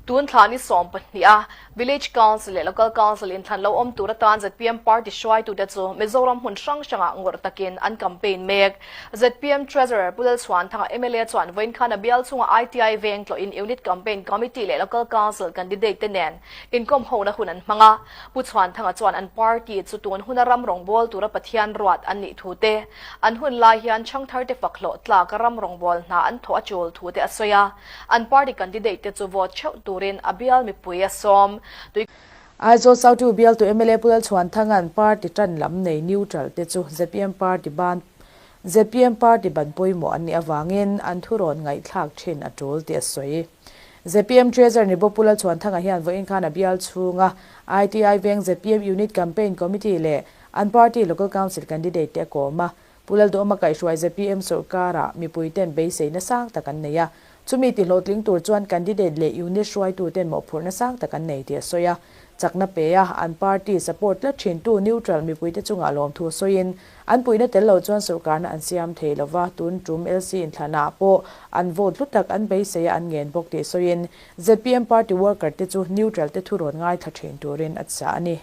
Tun thla ni 12 a Village Council leh Local Council inthlan lo awm tur atan zpm party hruaitute chu Mizoram hmun hrang hrangah ngawrh takin an campaign mek. Zpm Treasurer Pu Lalchhuanthanga mla chuan vawiin khan a bial chhunga ITI veng tlawhin Unit Campaign Committee leh Local Council candidate te nen inkawm hona hun an hmang a. Pu Chhuanthanga chuan an party chu tun huna ram rawngbawl tura Pathian ruat an nih thu te, an hun lai hian chhangtharte fak hlawh tlaka ram rawngbawl hna an thawh a tul thu te a sawi a. An party candidate te chu vote theuh turin a bial mipui a sawm. Tui. Aizawl South 2 bialtu mla Pu Lalchhuanthanga'n party tan lam nei neutral te chu zpm party ban zpm party ban pawimawh an nih avangin an thurawn ngaihthlak thin a tul tih a sawi. Zpm Treasurer ni bawk Pu Lalchhuanthanga hian vawiin khan a bial chhunga ITI Veng zpm Unit Campaign Committee leh an party Local Council candidate te a kawm a. Pu Lalduhawma kaihhruai zpm sawrkarah mipuiten beiseina sang tak an nei a, chumi tihlawhtling tur chuan candidate leh unit hruaituten mawhphurhna sang tak an nei tih a sawi a. Chakna pe a, an party support tlat thintu neutral mipuite chungah lawmthu sawiin, an puihna tel lo chuan sawrkarna an siam thei lova, tun tum LC inthlanah pawh an vote hlu tak an beisei a an ngen bawk tih sawiin, zpm party worker te chu neutral te thu rawn ngaithla thin turin a chah a ni.